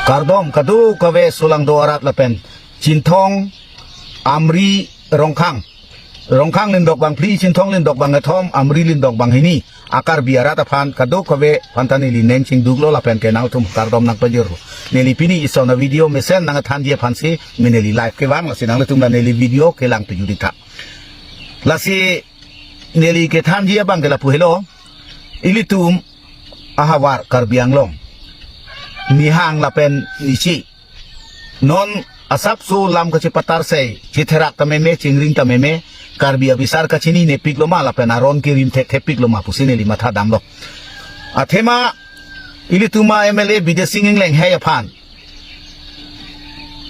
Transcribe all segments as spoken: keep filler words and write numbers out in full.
Kardom kadokave solangdo arat lapen Chinthong, Amri, Rongkhang. Rongkhang lindok bang phli, Chinthong lindok bang kethom, Amri lindok bang hini a Karbi arat aphan kadokave aphan ta neli ning chingduklo lapen ke nangtum kardom nangpajirlo. Neli pini ison a-video mesen nangthanji aphansi me neli live kevang, lasi nanglitum ta neli video kelang pejut ik tha. Lasi neli kethanji abang ke lapu helo. Ilitum ahavar Karbi Anglong, nihang lapen nichi, non asapso lam kachepatar sei, chetherak ta meme, chingring ta meme, Karbi abisar kachinine piklo ma lapen aron kerim thekthep piklo ma pusi neli matha damlo. Athema ilitum a-M L A Bidya Sing Engleng hei aphan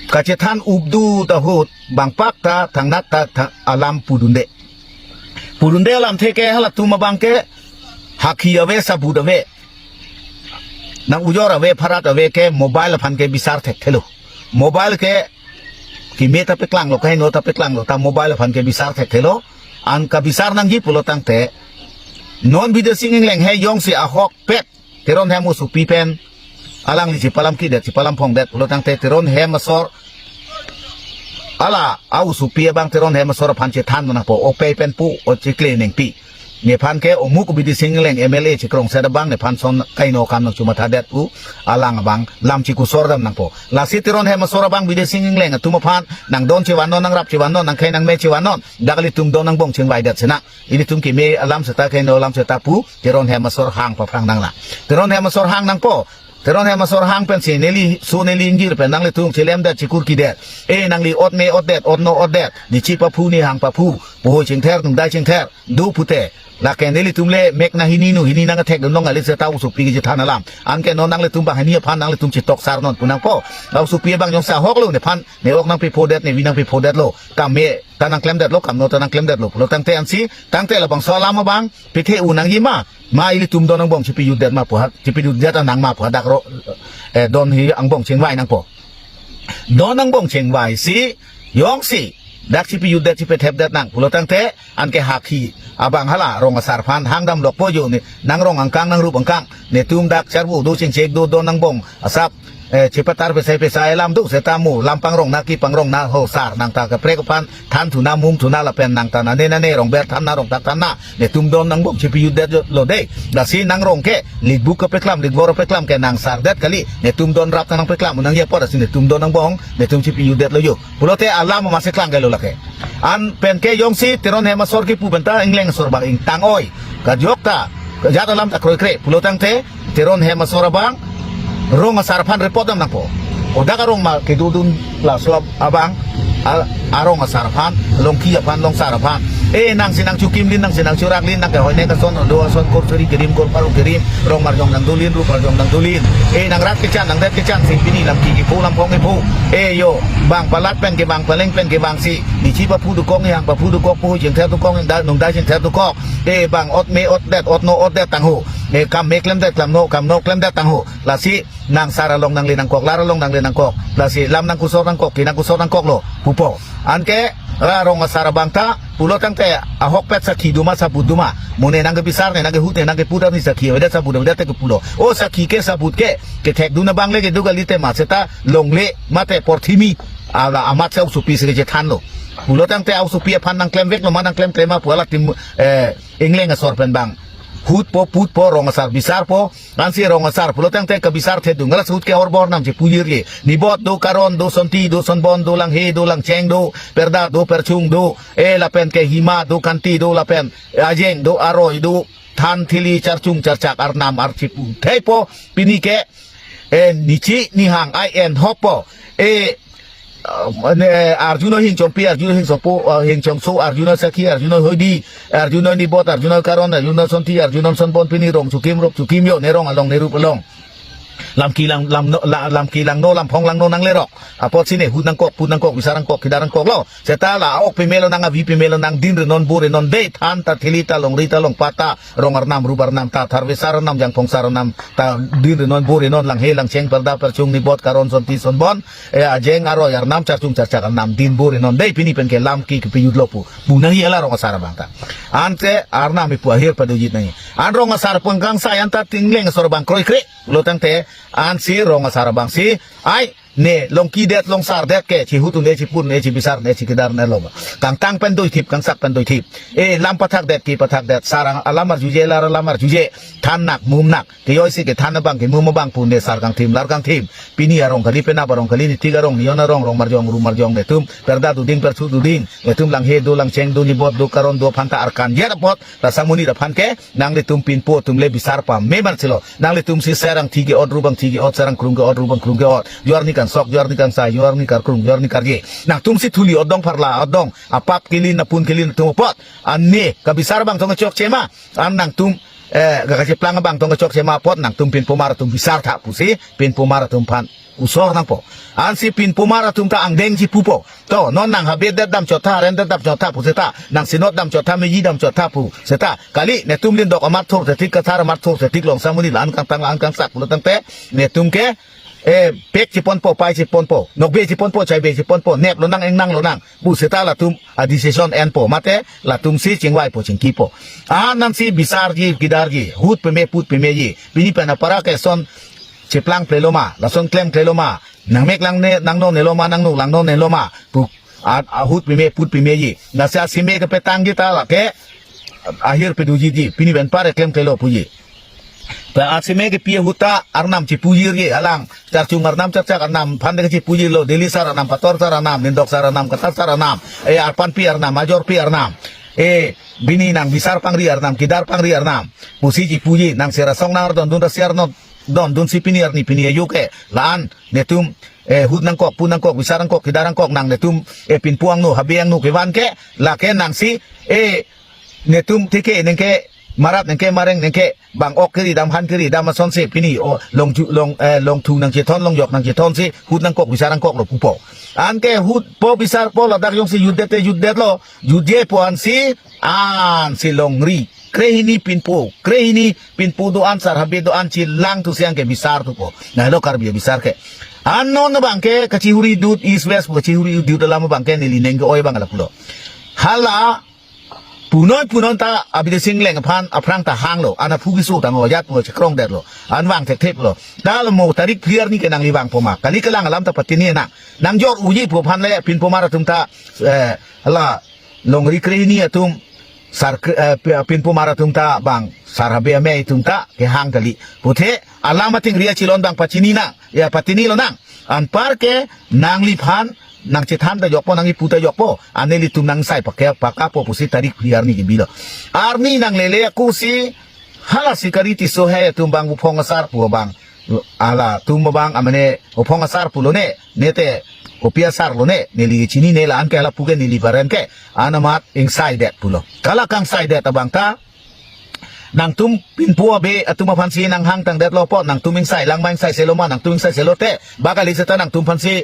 kachethan updu ta ahut bangpak ta thangnat ta tha-, alam pudunde. Pudunde alamthe ke halatum abang ke hakhi ave, sabut ave, nang ujor ave, pharat ave ke mobile aphan ke bisar thekthelo. Mobile ke keme ta peklanglo, kaheno ta peklanglo, ta mobile aphan ke bisar thekthelo. An kabisar nangji pulo tangte non Bidya Sing Engleng hei jongsi ahokpet Teron Hem osopi pen alangli chepalam kidet, chepalam phongdet pulo tangte Teron Hem asor, ala a-osopi abang Teron Hem asor aphan chethan nangpo, opei pen pu, o chekle nengpi. Nephan ke omuk Bidya Sing Engleng M L A chekrongset abang nephan son kaino kam nangchumathadet pu, alang abang lam chekusor dam nangpo. Lasi Teron Hem asor abang Bidya Sing Engleng atum aphan nangdon chevannon, nangrap chevannon, nangkhei nangmei chevannon, dak ilitum don nangbong chingvaidet sinang. Ilitum keme alam seta, kaino alam seta pu Teron Hem asor hang paphrang nanglang. Teron Hem asor hang nangpo. Teron Hem asor hang pensi neli so neli ingjir pen nanglitum chelemdet, chekur kidet. E nangli ot me otdet, ot no otdet, nichi paphu, nihang paphu, puhoi chingther, nungdai chingther, do pute. Lake nelitum le mek nang hini nu hini nangkethek dun long alit seta osopi kechethan alam. Anke non nanglitum banghini aphan nanglitum chetoksar non pu nangpo. La osopi abang jongsi ahoklo nephan, ne ok nangpephodet, ne vi nangpephotdetlo. Kam me ta nangklemdetlo, kam no ta nangklemdetlo pulo tangte ansi, tangte labangso alam abang pithe-u nangji ma, ma ilitum don angbong chepejutdet ma pu ha, chepejutdet anang ma pu hadak ro, eh, don hi angbong chingvai nangpo. Don angbong chingvaisi, jongsi dak chepejutdet, chepethepdet nang pulo tangte, anke hakhi abang hala rong asar aphan hang damlokpo jo ne, nangrong angkang, nangrup angkang, netum dak charvo do, chingchek do, don angbong asap, eh, chepatar pesai pesai alam do seta mo, lam pangrong na, kepangrong na ho sar, nang ta kaprek aphan than thuna, mum thuna lapen nang ta nane nane rong ber than na, rong tak than na, netum don angbong chepejutdetlo dei. Lasi nangrong ke likbuk kepeklam, likvor kepeklam ke nang sardet kali, netum don rap ta nangpeklam nangji apot, lasi netum don angbong netum chepejutdetlo jo. Pulote alam masi klang kailo lake. An pen ke jongsi Teron Hem asor kepu pen ta Engleng asor bang ingtang oi. Kajok ta, kajat alam ta kroikre pulo tangte, Teron Hem asor abang rong asar aphan report dam nangpo. O dak arong ma kedodun laso ab-, abang, a-, arong asar aphan, longki aphan, longsar aphan. E nangsi nangchukimlin, nangsi nangchuraklin, nang kehoi ne kason do ason, kor suri kerim, kor paru kerim, rong marjong nangdolin, rup marjong nangdolin. E nang rat kechan, nang det kechan, si pini lam kiki po, lam phong ipo. E jo, bang palat pen ke, bang paleng pen ke, bangsi nichi paphu dokok, nihang paphu dokok, puhoi chingther dokok, nungdai, nungdai chingther dokok. E bang ot me otdet, ot no otdet tangho. E kam me klemdet, kam no, kam no klemdet tangho. Lasi nang sar along nangle nangkok, lar along nangle nangkok. Lasi lam nangkusor nangkok, ke nangkusor nangkoklo pupo. Anke la rong asar abang ta pulo tangte ahokpet sakhi do ma, sabut do ma? Mo ne nangkebisar, ne nangkehut, ne nangkepu, dak ni sakhi avedet, sabut avedet te kepulo. O sakhi ke, sabut ke, kethekdun abang le kedo kali, tema seta longle mate porthimi ala amat si a-osopi si kechethanlo. Pulo tangte a-osopi aphan nangklemveklo ma, nangklemklem ma pu hala tim, eh, Engleng asor pen bang hutpo, putpo, rong asar bisarpo. Ansi rong asar pulo tangte kebisar thedung, la ahut ke horbor nam chepu jirje. Nibot do, Karon do, Sonti do, Sonbon do, Langhe do, Langcheng do, Perda do, Perchung do, e lapen ke Hima do, Kanti do, lapen Ajeng do, Aroi do, Than, Thili, Charchung, Charchak, Arnam, Archipu. Theipo, pini ke, e, nichi nihang ai en hoppo. E, uh, ne, arjuno hingchongpi, arjuno hingchongpo, uh, hingchongso, arjuno sakhi, arjuno hoidi, arjuno nibot, arjuno Karon, arjuno Sonti, arjuno Sonbon, pini rong chukim, rup chukim jo, ne rong along, ne rup along. Lam kelang, lam no, la-, lam kelang no, lam phong lang no nanglerok. Apotsi ne hut nangkok, put nangkok, bisar nangkok, kidar nangkok lo. Seta la ok pemelo nang, avi pemelo nang, din renon bo renon dei, than ta, thili ta, longri ta, longpat ta, rong arnam, rup arnam ta, tharve sar arnam, jangphong sar arnam ta, din renon bo renon, langhe langcheng, perda perchung, nibot karon, sonti sonbon, eh, ajeng aroi arnam, charchung charchak arnam, din bo renon dei, pini pen ke lam ke kepejut lo pu. Pu nangji ala rong asar abang ta. Anke arnam ipu ahir padojit nangji. An rong asar pengkang sai an ta tingleng asor abang kroikre lo tangte, ansi rong asar abangsi, ai, ne longki det longsar det ke, chihut un-e, chipun un-e, chibisar un-e, chikidar un-e lo ma. Kangtang pen doithip, kangsak pen doithip. E, lam pathak det, ke pathak det, sar alam arjuje, lar alam arjuje, than nak, mum nak, kejoi si kethan abang, kemum abang pu ne sar kangthim, lar kangthim. Pini arong kali, penap arong kali, nitik arong, nion arong, rong marjong, ru marjong, netum perda duding, perchu duding, netum langhe do, langcheng do, nibot do, karon do aphan ta arkan jet apot, rasa monit aphan ke, nanglitum pinpo atum le bisar pame man silo. Nanglitum si ser angthi ke-ot, rup angthi ke-ot, ser angkrung ke-ot, rup angkrung ke-ot. Juarni kangsok, juarni kangsai, juarni karkrung, juarni karje. Nangtum si thuli otdong, pharla otdong, apap kelin, apun kelin atum apot. An ne kabisar abang tong kechokche ma. An nangtum, eh, kacheplang abang tong kechokche ma apot, nangtum pinpomar atum bisar tha pusi, pinpomar atum aphan usor nangpo. Ansi pinpomar atum ta angdeng chipupo. To, non nang habe det damchot tha, haren det damchot tha pu seta, nang sinot damchot tha, meji damchot tha pu seta. Kali, netum lindok amat thur thetik, kathar amat thur thetik, longsa muni la-an kangtang la-an kangsak pulo tangte, netum ke, eh, pek chiponpo, pai chiponpo, nokbe chiponpo, chaibe chiponpo, nep lonang, engnang lonang pu seta latum a-decision enpo, mate latum si chingvaipo, chingkipo. Ansi bisarji, kidarji, hut peme, put pemeji. Pini pen apara ke son cheplang plelo ma, lason klem klelo ma, nangmek lang ne, nangno nelo ma, nangno langno nelo ma pu, a, ahut peme, put pemeji. Lasi asime kepetangji ta lake ahir pedojitji, pini pen apar klem klelo puji. Pa asime kepi ahut ta arnam chipujirji, alang charchung arnam, charchak arnam aphan de chipujirlo, Delhi sar arnam, Pator sar arnam, Nindok sar arnam, Kathar sar arnam, e, arpanpi arnam, ajorpi arnam, e, bini nang bisar pangri arnam, kidar pangri arnam pusi chipuji, nang sera song nang ardon dun, rasi ardon dun si pini arni pini ajo ke la-an netum, eh, hut nangkok, pun nangkok, bisar nangkok, kidar nangkok, nang netum, eh, pinpo angno, habe angno kevan ke, lake nangsi, eh, netum theke nengke, marat nengke, mareng nengke, bang ok kiri dam, han kiri dam asonsi pini, o, longju, long, eh, longthu nangchethon, longjok nangchethon si hut nangkok, bisar nangkok lo pupo. Anke hutpo, bisarpo, ladak jongsi jutdet te jutdetlo, jutjepo ansi, ansi longri krehini pinpo, krehini pinpo do-an, sar habe do-an chelang thusi anke bisar thupo. Nahelo Karbi bisar ke. An non abang ke kachihuri dut East West, kachihuri dut alam abang ke neli neng ke-oi abang lapulo. Hala punoi punon ta Abidi Singleng aphan aphrang ta hanglo, an aphu keso tang ajat mo chekrongdetlo, an vang thektheplo. Ta la mo tarik phli arni ke nangli vangpo ma, kali kelang alam ta patini nang. Nangjor uji pu aphan le pinpomar atum ta, eh, la longri krehini atum, sar kre-, eh, pi-, pinpomar atum ta bang, sar habe amei atum ta kehang kali. Puthe alam ating ria chilon bang pachini nang, ya, patini lonang. Anpar ke nangliphan nangchethan ta jokpo, nangkipu ta jokpo, an nelitum nangsai pake pakapo pusi tarik phli arni kebilo. Arni nanglele ako si, hala Sikari Tisso he atum bang, Uphong asar pu abang, alatum abang amane Uphong asar pulo ne, nete kopi asar lo ne, neli chinine, la-an ke hala pu ke neli paren ke, an amat ingsaidet pulo. Hala kangsaidet abang ta, nangtum pinpo habe atum aphansi nanghang tangdetlo po, nangtum ingsai lang ma, ingsai selo ma, nangtum ingsai selo te, ba kali seta nangtum aphansi,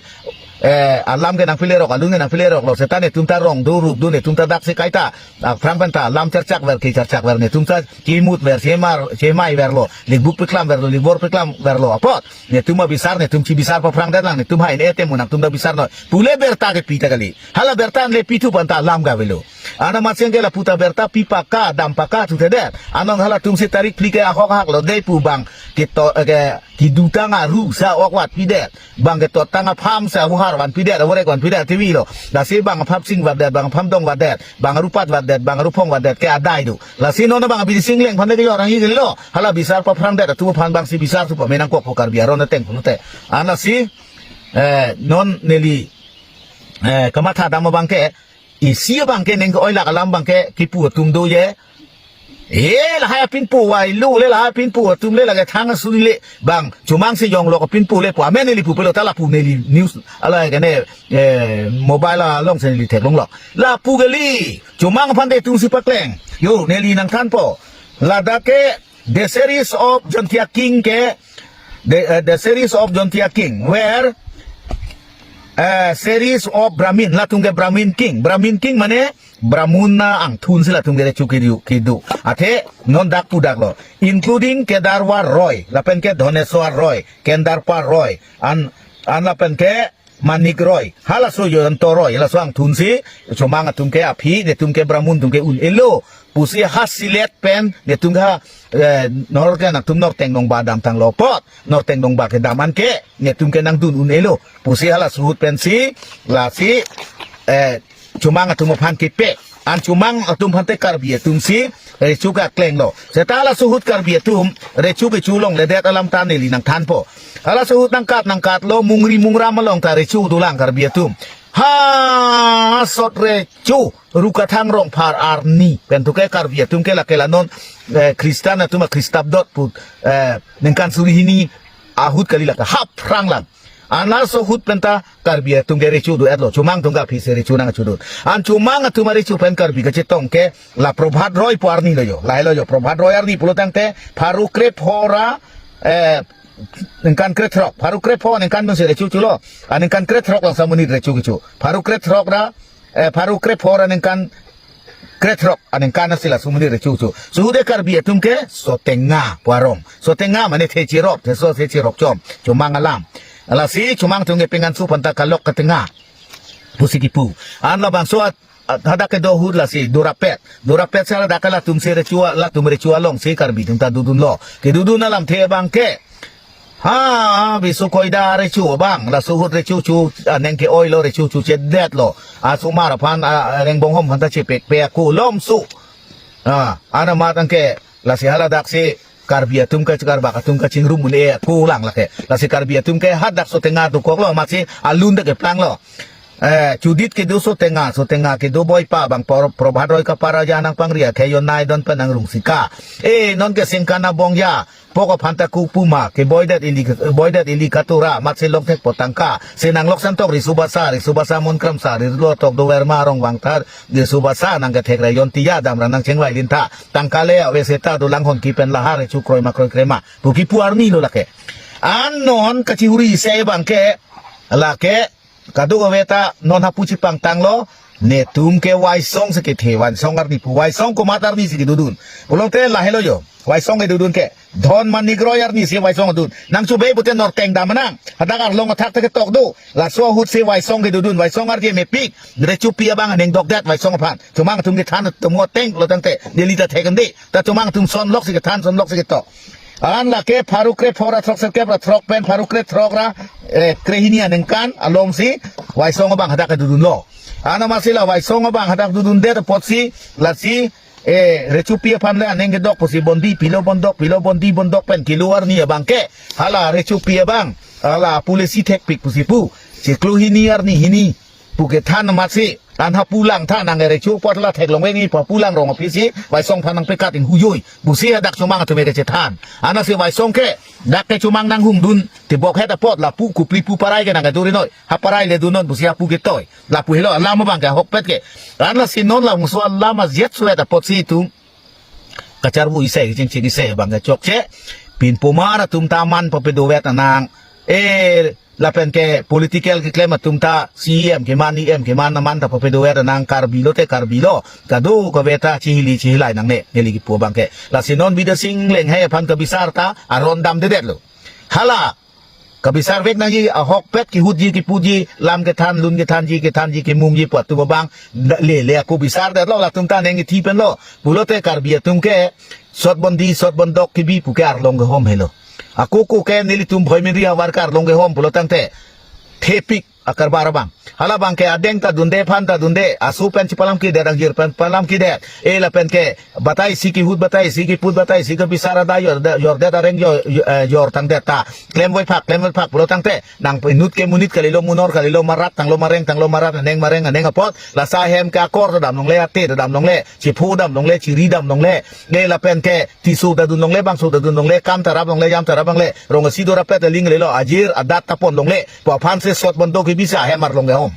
eh, alam ke nangpilerok, alun ke nangpileroklo, seta netum ta rong do, rup do, netum ta daksi kaita, aphrang pen ta lam charchak ver, kecharchak ver, netum ta chimut ver, chemar, chemai verlo, likbuk piklam verlo, likbor piklam verlo apot, netum abisar, netum chibisar paphrangdet lang, netum hai ne temu nangtum ta bisar noi. Pule berta kepi ta kali. Hala berta an le pithu pen ta alam ke avelo. An amat seng ke lapu ta berta pi paka, dam paka thuthedet. Anon halatum si tarik phli ke ahok hak lo dei pu bang, keto, eh, ke, kedutang aru sa ok vat pidet. Bang ketotang apham sa huhar vanpidet, avorek vanpidet, T V lo. Lasi bang apham sing vatdet, bang apham dong vatdet, bang arupat vatdet, bang aruphong vatdet ke adai do. Lasi non bang Abidi Singleng aphan le kejor nangji kali lo. Hala bisar paphrangdet atum aphan bangsi bisar thupo, menang kokpo Karbi aron ateng pulote. An lasi, eh, non neli, eh, kamatha dam abang ke, isi abang ke neng ke-oi lak alam abang ke kipu atum do ye. Eh, lahai apinpo vai lo le, lahai apinpo atum le, lake thang asuni le bang, chomang si jonglok apinpo le pu amen neli pupelo, ta lapu neli news, ala ke ne, eh, mobile along si neli theklonglo. Lapu kali, chomang aphan de atum si pakleng. Yo, neli nangthanpo. Ladak ke The Series of Jaintia King ke the, uh, the series of Jaintia king, where, uh, series of Brahmin, latum ke Brahmin king. Brahmin king mane Brahmuna angthun si latum ke recho kedo, kedo. Athe non dak pu dak lo. Including Kedarwa Roy, lapen ke Dhoneswar Roy, Kendarpa Roy, an, an lapen ke Manik Roy. Halaso Jayanta Roy, halaso angthun si, chomang atum ke aphi, netum ke Brahmin atum ke un-elo pusi ha silet pen, netum ha, eh, nor ke nangtum Norteng Nongbah damtang lo apot, Norteng Nongbah kedam an ke, netum ke nangdun un-elo pusi halaso ahut pensi, lasi, eh, chomang atum aphan kepe. An chomang atum aphan te Karbi atum si recho kekleng lo. Seta halaso ahut Karbi atum recho kecho longledet alam ta neli nangthanpo. Halaso ahut nangkat nangkat lo, mungri mungram along ta recho dolang Karbi atum. Ha, sot recho, Rukathang Rongphar arni. Pen tu ke Karbi atum ke lake la non, eh, Kristan atum a Kristabdot pu, eh, ningkan suri hini ahut kali lake haphrang lang. An laso ahut penta Karbi atum ke recho do-et lo, chomang atum ke aphi si recho nangchodun. An chomang atum arecho pen Karbi kachetong ke la Prabhat Roy pu arni lo jo, lahelo jo, Prabhat Roy arni pulo tangte, pharo krepho ra, eh, ningkan krethrok, pharo krepho ningkan pensi recho cholo, a ningkan krethrok lang samonit recho kecho, pharo krethrok ra, eh, pharo krepho ra ningkan krethrok aningkan asi la samonit recho cho. Laso ahut te Karbi atum ke Sotenga pu arong. Sotenga mane the cherop, theso the cherop chom, chomang alam. Lasi chomang atum ke pengan su penta Kalok Ketenga pusi kipu. An labangso at, at hadak kedo ahut lasi dorapet. Dorapet si ladak ke latum si recho, latum recho along si Karbi atum ta dodun lo. Kedodun alamthe abang ke, ha, ha, bisu koida recho abang, laso ahut recho cho, aneng ke-oi lo, recho chochedet lo. Asomar aphan, a, a, rengbonghom aphan ta chepekpe ako lomso. A, ana matang ke, lasi haladak si Karbi atum ke, Karbak atum kachingrum un-e ako lang lake. Lasi Karbi atum ke hadak Sotenga dokok lo, amatsi alun ta keplang lo. Eh, chodit kedo Sotenga, Sotenga kedo boipa abang Pro-, Prabhat Roy kapara ja nangpangri akhei yon nai don pen nangrung sika. Eh, non ke singkan abong ja, pok aphan ta ku puma, keboidet ili, boidet ili katura, amatsi longthek po tangka. Si nanglok santok Riso Basa, Riso Basa Mon Kramsa, Rilo Tok Dover Marong Wangthar, Riso Basa nangkethek ra yon tiya damra nangchengvai lin tha. Tangka le ave seta dolang hon ki pen lahar chu kroi ma kroi krema. Pu kipu arni lo lake. An non kachihuri isi abang ke, lake, kadokave ta non hapu chepangtang lo, netum ke Waisong si kethe, Waisong arni pu, Waisong komat arni si kedodun. Pulote lahelo jo, Waisong kedodun ke, Dhon Manik Roy arni si Waisong dun. Nangchobei pute Norteng dam nang, hadak arlong athak ta ketok do, laso ahut si Waisong kedodun, Waisong arje mepik, rechopi abang aneng dokdet Waisong aphan. Chomang atum kethan atum ngo teng lo tangte, neli ta thek ende, ta chomang atum sonlok si kethan, sonlok si ketok. An lake pharo krepho ra throk sirkep ra throk pen pharo krethrok ra, eh, krehini aningkan along si Waisong abang hadak kedodun lo. An amatsi la Waisong abang hadak dodundet apotsi lasi, eh, rechopi aphan le aneng kedok pusi bondi pilo bondok, pilo bondi bondok pen kilo arni abang ke. Hala rechopi abang, hala pule si thekpik pusi pu. Chiklo hini arni hini pu kethan amatsi, an hapu lang tha nang recho apot la theklong veng-i pu hapu lang rong aphi si, Waisong aphan nangpekat inghujoi pusi hadak chomang atum ke chethan. Anasi Waisong ke, dak ke chomang nanghumdun, tibok het apot lapu kupli pu parai ke nangkeduri noi, ha parai le dunnon pusi hapu ketoi, lapu helo alam abang ke ahokpet ke. Anasi non labangso alam ajet suet apotsi itum kacharvu isi, kachingchik isi abang ke chokche, pinpomar atum ta man papedovet anang, eh, lapen ke political keklem atum ta C E M keman, E M keman, aman ta papedover nang, Karbi lote Karbi lo. Kadokave ta chihili chihilai nangne, neli kipu abang ke. Lasi non Bidya Sing Engleng hai aphan kabisar ta aron damdedet lo. Hala kabisar vek nangji, ahokpet kihutji, kiputji, lam kethan, lun kethanji, kethanji, kemumji pu atum abang, da-, le, le ako bisardet lo, latum ta neng ithi pen lo. Pulote Karbi atum ke, sot bondi, sot bondok kebi pu ke arlong kehom helo. Ako ko ke nelitum Bhoiminri ahavar ke arlong kehom pulo tangte, thepik akarbar abang. Hala abang ke adeng ta dunde, phan ta dunde, asu pen chepalam kedet, angjir pen palam kedet. Eh, lapen ke batai si kehut, batai si keput, batai si kebisar ada jor, da-, jordet areng jor, jor, eh, jor tangdet ta. Klem voiphak, klem voiphak pulo tangte, nang inut ke monit kalilo, monor kalilo, marat tanglo mareng, tanglo marat, aneng mareng, aneng apot. Lasi ahem ke akor ta dam longle, ate ta dam longle, chepho dam longle, chiri dam longle. Eh, lapen ke tisu ta dun longle, bangso ta dun longle, kam ta rap longle, jam ta rap longle, rong asi dorapet aling lelo, ajir adat ta pon longle, pu aphan si sot bondok kebi si ahem arlong kehom.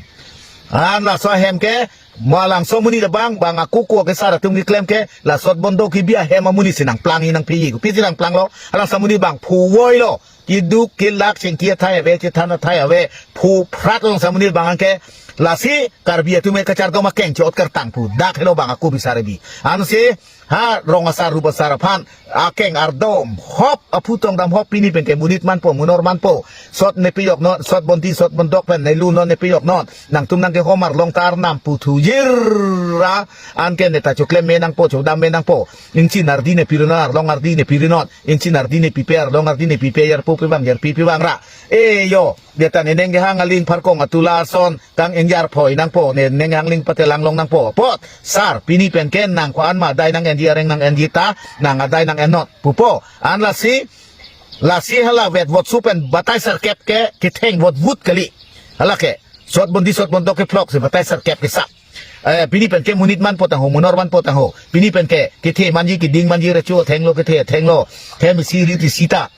An laso ahem ke, Malangso amonit abang, bang ako ko ke sar atum keklem ke, la sot bondo kebi ahem amonit si nangplangji nangpiji. Kopisi nangplanglo? Alangso amonit abang phuvoilo. Keduk kelak chingki athai ave, chethan athai ave, phu phrat alangso amonit abang ke. Lasi Karbi atum ke kachardom akeng chot kartang pu dak helo bang ako bisar kebi. Ansi ha rong asar rup asar aphan akeng ardom hop, aphu tong dam hop, pini pen ke monit manpo, monor manpo. Sot nepejok non, sot bondi sot bondok pen nelu non nepejok non. Nangtum nangkehom arlong ta arnam puthu jir ra. Anke neta choklem me nangpo, chodam me nangpo. Ingchin ardi nepi ri non, arlong ardi nepi ri non. Ingchin ardi nepipe, arlong ardi nepipe, yarpu pe bang, yarpi pe bang ra. E yo, dia ta ne neng kehang aling pharkong atula ason kang-enjar phoi nangpo, ne neng hangling patelang long nangpo. Apot, sar, pini pen ke nang ko-an ma adai nang-enji, areng nang-enji ta, nang adai nang-en non pupo. An lasi, lasi hala vet vot su pen batai serkep ke, ketheng vot vut kali. Hala ke, sot bondi sot bondok ke phlok si batai serkep ke sa. Eh, pini pen ke monit manpo tangho, monor manpo tangho. Pini pen ke, kethe manji, keding manji, recho thenglo, kethe thenglo. Hem isi ri ti sita.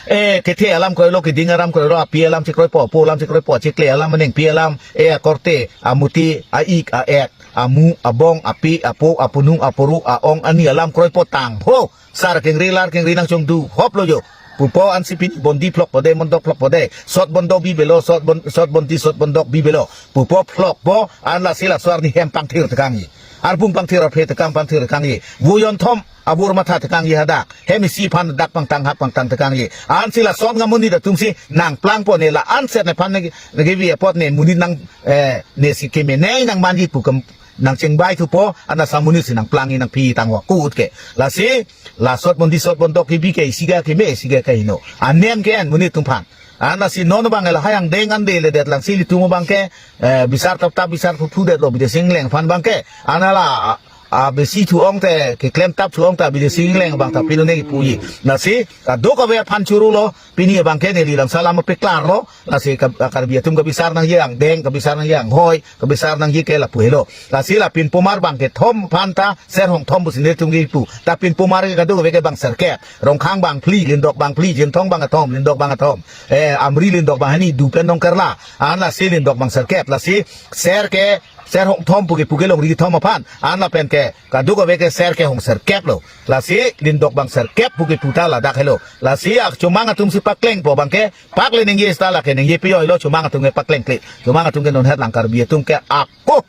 Eh, kethe alam kroilo, keding alam kroilo, api alam chekroipo, apo alam chekroipo, chekle alam, anengpi alam, eh, akorte, amuti, a-ik, a-et, amu, abong, api, apo, apunung, aporu, a-ong, ani alam kroipo tangho. Sar kengri lar kengri nangchongdu hoplo jo. Pupo ansi pini bondi phlokpo de, bondok phlokpo de. Sot bondo bibelo, sot bon-, sot bondi sot bondok bibelo. Pupo phlokpo, an lasi laso arni hem pangthir tekangji. Arbung pangthir, arphe tekang pangthir tekangji. Vojon thom abur matha tekangji hadak. Hem isi aphan dak pangtang hak pangtang tekangji. Ansi lason amonit atum si nangplangpo, ne la-an set nephan ne, ne kebi apot ne monit nang, eh, ne si kemenei nang manji pu kem nang chengbai thupo, an lasi amonit si nangplangji nangpiji tangho kut ke. Lasi, la sot bondi sot bondok kebi ke isi ga keme, isi ga kaheno. Anem ke-en monit atum aphan. An lasi non abang lahai angdeng ande ledet lang si ilitum abang ke, eh, bisar tap tap bisar phu phu detlo Bidya Sing Engleng aphan abang ke. An la, a, a, besi thu-ong te, keklem tap thu-ong ta Bidya Sing Engleng abang ta pilo ne puji. Lasi, kadokave aphan churu lo, pini abang ke neli lam salam pe klarlo, lasi ka-, Karbi atum kabisar nangji angdeng, kabisar nangji anghoi, kabisar nangji ke lapu helo. Lasi la pinpomar bang kethom aphan ta, ser hongthom pusi netum kipu. Ta pinpomar ke kadokave ke bang serkep. Rongkhang bang phli, lindok bang phli, Jinthong bang kethom, lindok bang kethom. Eh, Amri lindok bang hini, du pen Nongkerla. An lasi lindok bang serkep, lasi ser ke, ser hongthom pu ke pu kelongri thom aphan. An lapen ke, kadokave ke ser ke hong serkep lo. Lasi lindok bang serkep pu kepu ta ladak helo. Lasi ak chomang atum si paklengpo abang ke, pakle ningje seta lake ningje piyoi lo chomang atum ke pakleng kle. Chomang atum ke non het lang Karbi atum ke ako.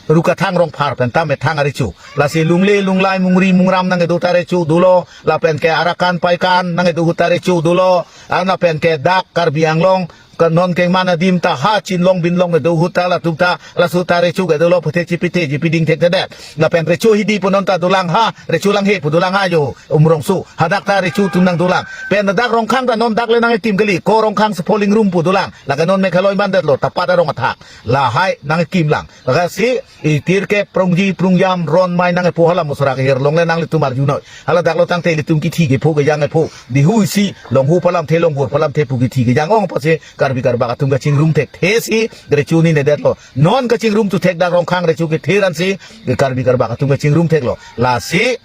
Rukathang rongphar pen ta methang arecho. Lasi lungle lunglai mungri mungram nangkedo ta recho dolo. Lapen ke arakan paikan nangkedo ahut ta recho dolo. An lapen ke dak Karbi Anglong ke non kengman adim ta ha chinlong binlong kedo ahut ta latum ta, laso ta recho ke dolo, puthe chipithe chipiding thekthedet. Lapen recho hidi pu non ta dolang ha, recho langhe pu dolang ha jo, Umrongso. Hadak ta recho atum nangdolang. Pen dak Rongkhang ta non dak le nangkim kali, ko Rongkhang si polling room pu dolang. Lake non Meghalaya mandetlo, tapat arong athak. Lahai nangkim lang. Lake si, itir ke prongji prongjam ron mai nangkepu hala musra ke hirlong le nanglitum arjunoi. Hala daklo tangte ilitum kithi kepho kejang kepho. Dihu isi, longhu palamthe longhur palamthe pu kithi kejang ong apotsi Karbi Karbak atum kachingrum thekthe si, recho ni nedetlo. Non kachingrum tu thek dak Rongkhang recho kethe ansi, Karbi Karbak atum kachingrum theklo. Lasi,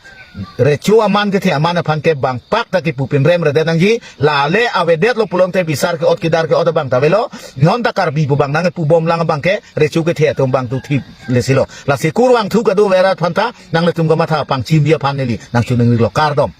recho aman kethe aman aphan ke bang pak ta kipu pinrem redet nangji, lale avedetlo pulote bisar ke-ot kedar ke-ot abang ta avelo, non ta Karbi pu bang nangkepu bomlang abang ke, recho kethe atum bang tu thip lesi lo. Lasi kurvangthu kadokave arat aphan ta, nanglitum kamatha pangchimji aphan neli, nangchoningri lo kardom.